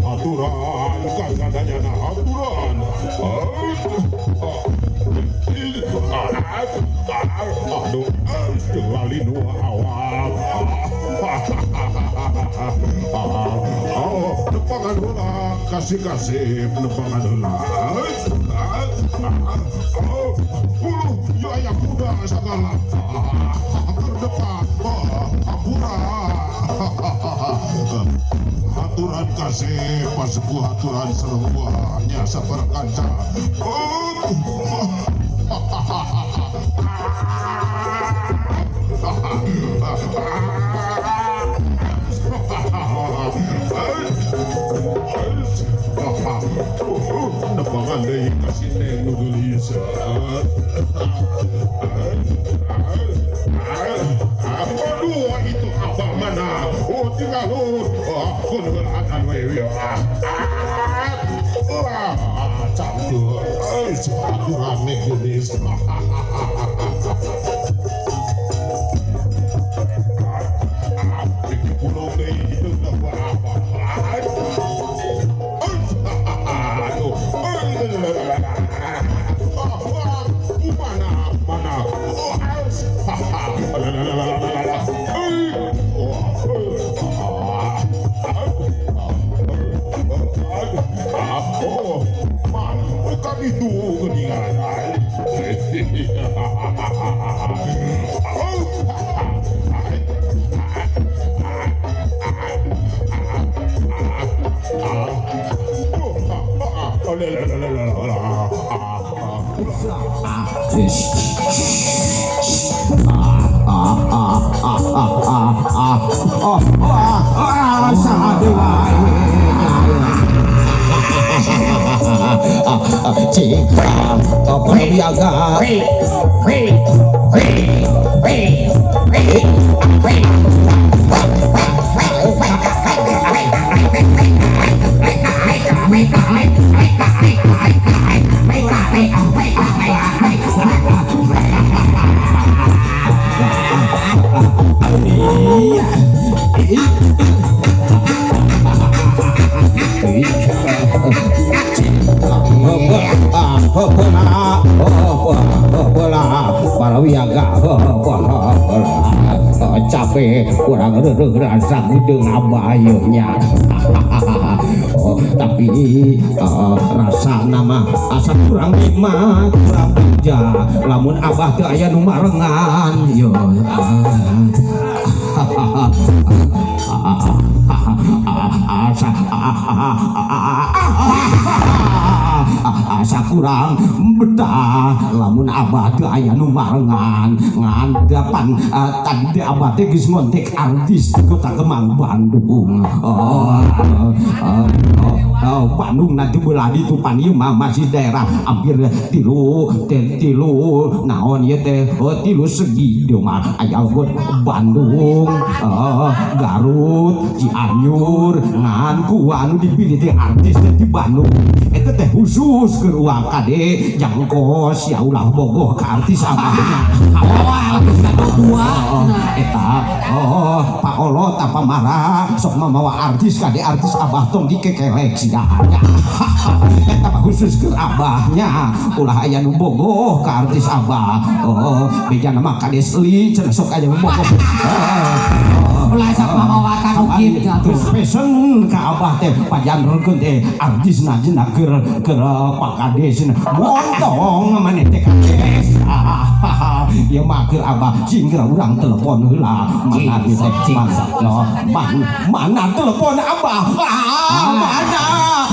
Aturan kasadayana aturan. Aduh, lali nu awak. Oh, nepangan heula kasih-kasih nepangan heula. Oh, bulu yo aya kuda sagala. Terdepan, hampura. Aturan kasih pasepuh aturan sareng buahnya saperkanca. Nepangan deui ka sinden nu geulis. Aduh, itu abah mana? Oh, tinggal lu. Aku ngeulatan we. Ah, cantik. Aturan geulis. Itu keningan. Capek kurang rasa hidung abayunya. Oh, tapi rasa nama asa kurang nikmat kurang bija lamun abah teu aya nu marengan yo. Asa kurang betah lamun abah teu aya nu marengan ngandapan tadi abah teh geus ngontek artis di kota Kemang Bandung. Oh, Bandung nanti belah ditu pan ieu mah masih daerah hampir tilu tilu naon ieu teh tilu segi dieu mah aya Bandung, Garut, Cianjur ngan ku anu dipilih teh artis teh di Bandung eta teh khusus keur uang kade jangkos ya ulah bogoh ka artis abahnya. Eta oh Pak Olot apa marah sok mamawa artis kade artis abah tong dikekelek sia nya. Eta mah khusus keur abahnya ulah aya nu bogoh ka artis abah. Oh bejana mah kades li cenah sok aya nu bogoh. Ulah sok mamawa ka nu kitu atuh. Pesen ka abah teh pajanreun teh artisna cenah keur keur Pak Kades montong maneh teh kades. Ieu mah keur abah cing keur urang telepon heula mana ieu teh mana telepon abah mana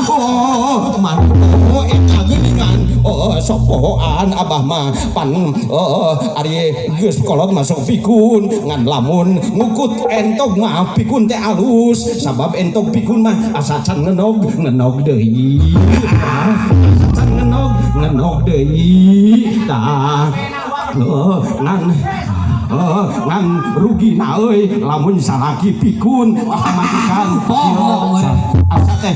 oh mana oh eta geuningan oh sopoan abah mah pan oh ari geus kolot masuk pikun ngan lamun ngukut entog mah pikun teh alus sabab entog pikun mah asa can ngenog ngenog deui asa can ngenog ngenog deui tah ngan ngan rugi na euy lamun salaki pikun pamajikan asa teh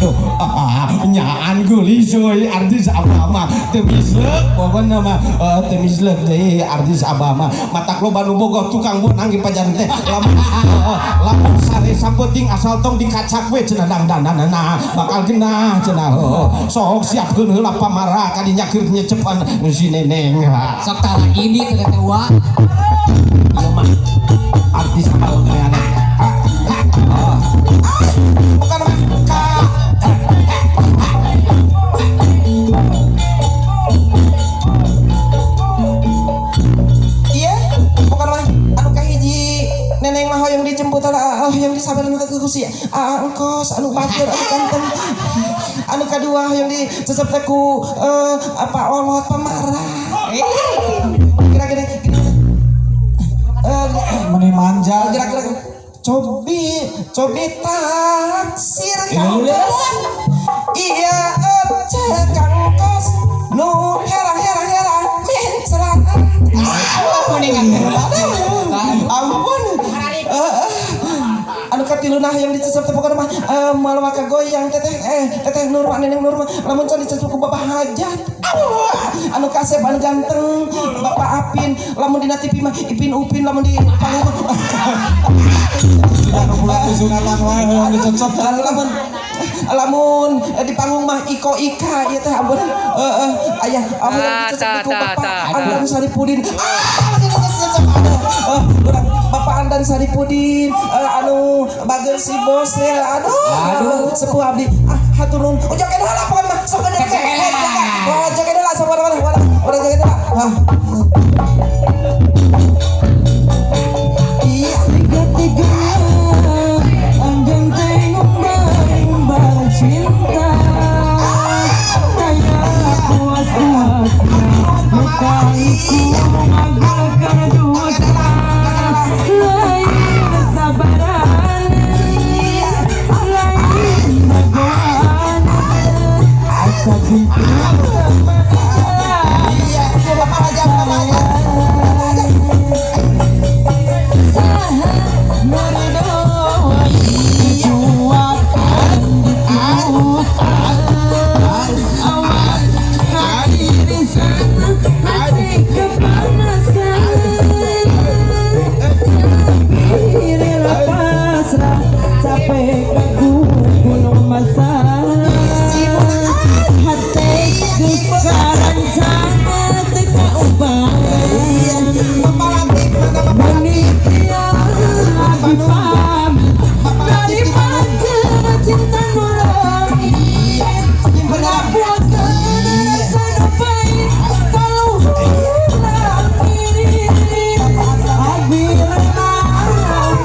Aduh, nyaan geulis euy artis abah mah teu misleuk pokona mah teu misleuk deui artis abah mah matak loba nu bogoh tukang bonang di pajaran teh lamun lamun sare sampeuting asal tong dikacak we cenah dangdandanana bakal genah cenah sok siapkeun heula pamara kadinya keur nyecepan si neneng. Sok tara ini teh teh wa. Ieu mah artis abah mah aneh. Bukan mah ka iya, bukan mah anu kahiji neneng mah hoyong dijemput hoyong disabaran teh ku si engkos anu bager anu ganteng. Anu kadua hoyong dicecep teh ku apa olot pemarah. Kira-kira Meni manja kira-kira cobi cobi taksir kangkos iya ece kangkos nu herang herang herang mencrang. Ampun, anu katiluna yang dicecep teh pokona mah moal maka goyang teteh teteh Nurma neneng Nurma lamun can dicecep ku bapak hajat. Anu kasep anu ganteng bapak Apin lamun dina TV mah Ipin Upin lamun di panggung sunatan wae hoyong dicecep lamun lamun di panggung mah Iko Ika ieu teh ampun aya dicecep ku bapak Andan Saripudin. Urang bapak Andan Saripudin anu bageur si bos teh aduh sepuh abdi hatur nuhun. Joget heula pokona mah sok gede teh. Wah joget heula sok urang urang joget heula. Iya tiga-tiga anjing teh ngumbar cinta daya puas-puasnya lukaiku mengagalkan dosa lain sabaran lain bagoan asa gitu. Iya bapak aja bapak aja.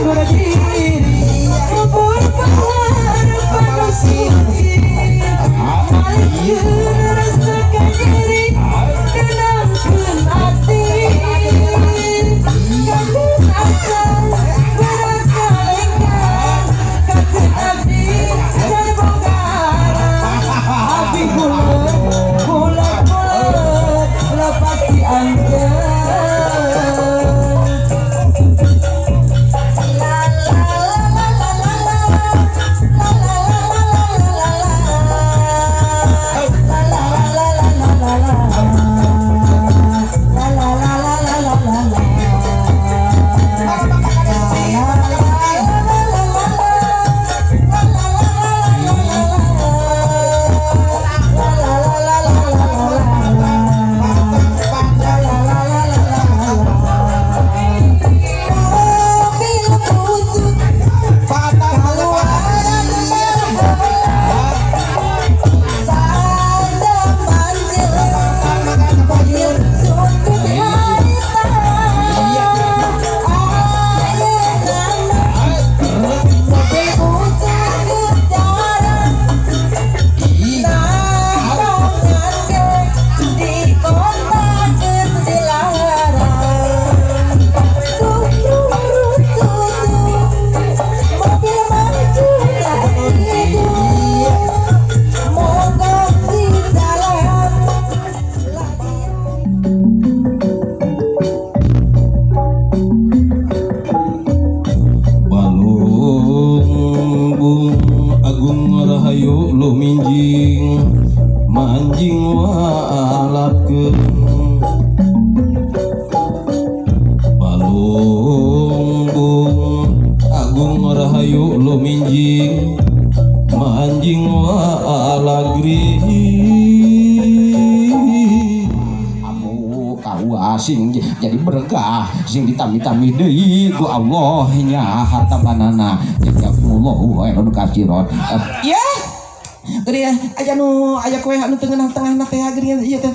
Berdiri, kubur. Manjing manjing walagri amu kaua sing jadi berkah sing ditami-tami deui ku Allah nya harta banana jazakumullahu khairan katsiran. Ya geuning aya nu aya kue anu tengah-tengahna teh geuning ieu teh.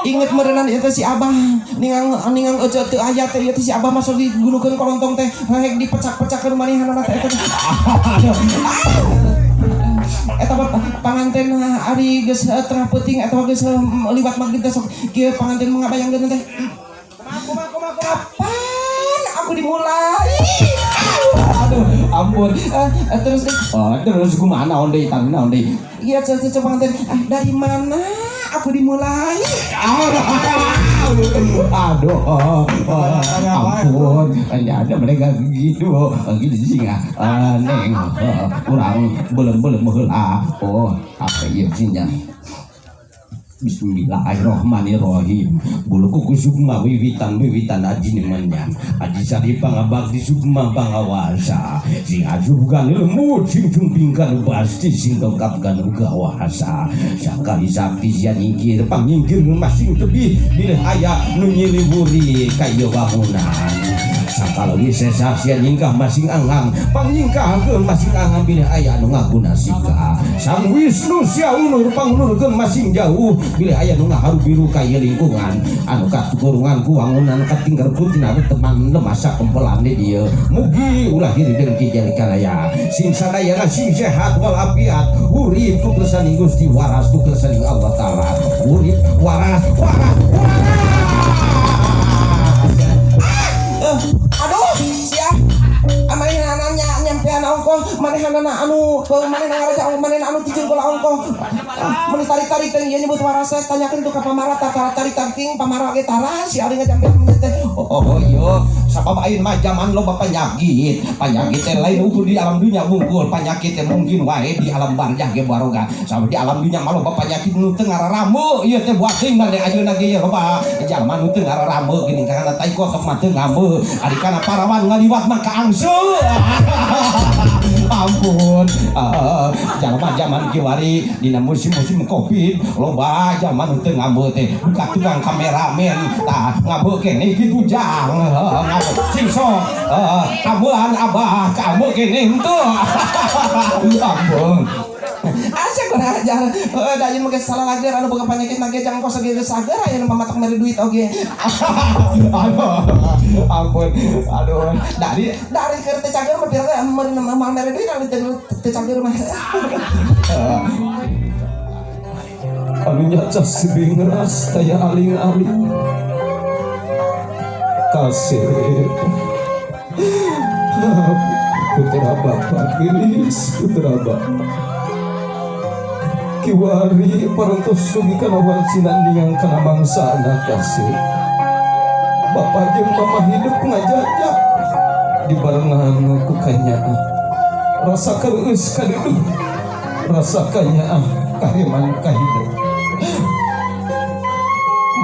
Inget meureunan ieu teh si Abah ningang ningang euceu teu aya teh ieu teh si Abah masuk digunukeun kolontong teh rek dipecak-pecakkeun manehanana teh eta. Eta mah panganten ari geus tengah peuting eta geus liwat magrib teh sok kieu panganten ngabayangkeun teh. Kapan aku dimulai? Aduh, ampun. Terus Oh, terus kumaha, naon deui tang, naon deui? Iya, cek panganten dari mana aku dimulai? Aduh, oh, ampun, ya ada mereka gitu, gitu sih nggak, neng, urang belum belum heula. Oh, apa ieu sih nya? Bismillahirrahmanirrahim. Bulu kuku sukma wiwitan wiwitan aji menyan. Aji sari pangabakti sukma pangawasa. Sing asup ilmu sing sumpingkan pasti sing lengkapkan kawasa. Sakali sakti sia nyingkir pangnyingkir masing tebih bilih aya nu nyiliwuri ka ieu bangunan. Sakalo sesa sia nyingkah masing angang pangnyingkahkeun masing angang bilih aya nu ngaguna sika. Sang Wisnu sia unur pangulurkeun masing jauh bilih aya nu ngaharu biru ka ieu lingkungan anu katurungan ku wangunan katinggal tina teman lemasa kempelan di dieu. Mugi ulah hiri dengki jadi kalaya sing sadayana sing sehat walafiat, urip ku kersaning Gusti, waras ku kersaning Allah Taala, urip waras waras waras. Aduh, sia. Manehna nyampean ongkoh, manehanana anu manehna ngaraja manehna anu tijung kula ongkoh. Mun tarik-tarik teh ieu nyebut waras, tanyakeun tuh ka pamara, tarik tarik pamara ge tara si ari ngajampean teh. Oh, iya, sabab ayeuna mah zaman loba penyakit. Penyakit teh lain ukur di alam dunia bungkul, penyakit teh mungkin wae di alam barzah ge baroga. Sabab di alam dunia mah loba penyakit nu teu ngararame, ieu teh buat teuing mah ayeuna ge loba jalma nu teu ngararame geuning kana tai kotok mah teu ngame. Ari kana parawan ngaliwat mah kaangse. Ampun, jalma zaman kiwari dina musim-musim Covid loba jalma nu teu ngame teh. Buka tukang kameramen tah ngame kene kitu jang. Sing sok amuan abah kamu kene henteu. Ampun. Asa kurang ajar. Heeh, da ayeuna mah geus salah lagi anu boga penyakit mah ge jangan kos ge geus sager ayeuna mah matak mere duit oge. Aduh, ampun. Aduh, Dari keur teu cager mah pira moal mere duit ari teu cager mah. Anu nyaca sibing ras taya aling-aling kasih putra bapak gelis, putra bapak kiwari parantos sugi kana wancinan ningang kana bangsana. Kasih bapak jeung mama hidup ngajajak dibarengan ku kanyaah, rasa kereus kaduduh, rasa kanyaah kaheman kahidup,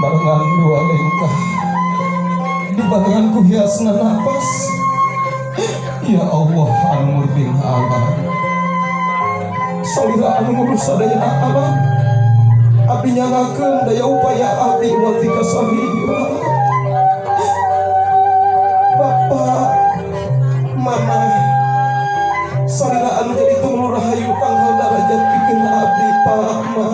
barengan dua lengkah dibarengan ku hiasna napas. Ya Allah anu murbing alam, salira anu ngurus sadayana alam, abdi nyangakeun daya upaya abdi wati kasalira bapak mama, salira anu jadi tunggul rahayu tanggal darajat pikeun abdi. Pak, Ma.